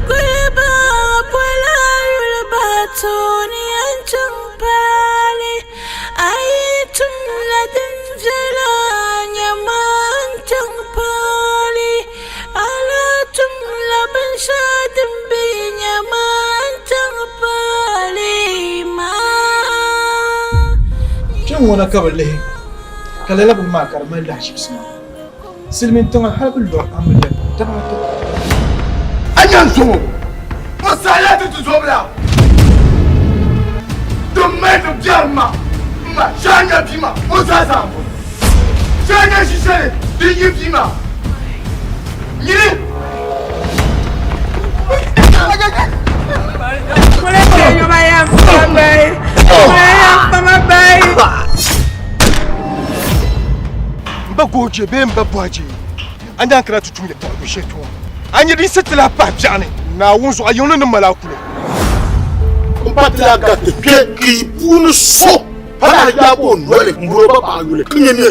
kuli baɣa pola yuli bahi tooni yɛn chaŋ paali. A yi tumla din viɛla nyama n-chaŋ paali. A lahi tumla binshɛɣu din be nyama n-chaŋ paali maa. Kpe ŋ-ŋɔ na ka bɛ lihi, ka lala bini maa ka di mali lahiʒibisi maa. Silimiin tiŋa hali bɛ lɔri amiliya dabaata. A nya n zo o saɣila ti tizɔbila din mali ti biɛri ma m ma shee a nya bia maa o zaa zaa m-bɔŋɔ shee a nya ʒi shɛli din yi bia maa nyini. M ba Gooje bee m ba Bɔaje, a nyaŋ kana ti tum yɛtɔɣa luɣ shɛli tuma. A nya din sa ti lahi pahi biɛɣu ni Naawuni zuɣu, a yiŋli ni mali a kuli. M pa ti lahi gariti kpe ka yi puuni so pa lahi yaag o noli m-bol o ba paɣa yuli ka nyɛ ni.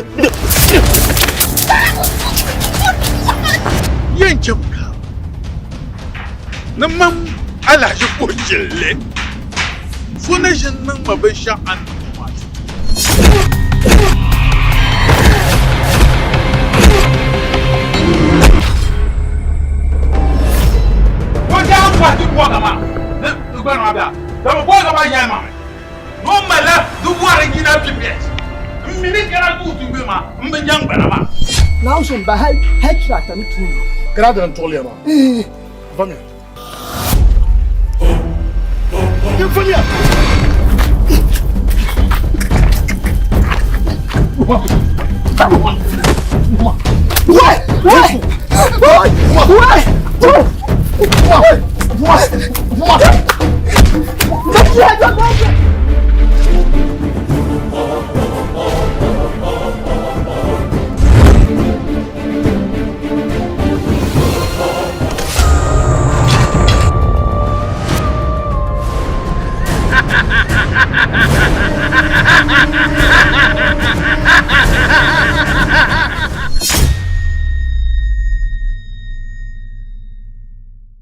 Yɛn chɛmi ka ni mam alahichi kuhi jilli so ni ʒini niŋ ma binshɛɣu a ni niŋ maa zuɣu. O daa bɔhi ti bɔhiga maa ni di gbana maa bɛ a, dama bɔhiga maa yɛli ma mi ni o malila di wɔri yina pipɛt m mi ni kana ka o ti be maa m bi nyaŋ gbana maa. Naawuni so m-ba hal hal chira ata ni tuuni. Kara dini n-tuɣiliya maa. Vamiya. Vamiya. Wai! Wai! Wai! Wai!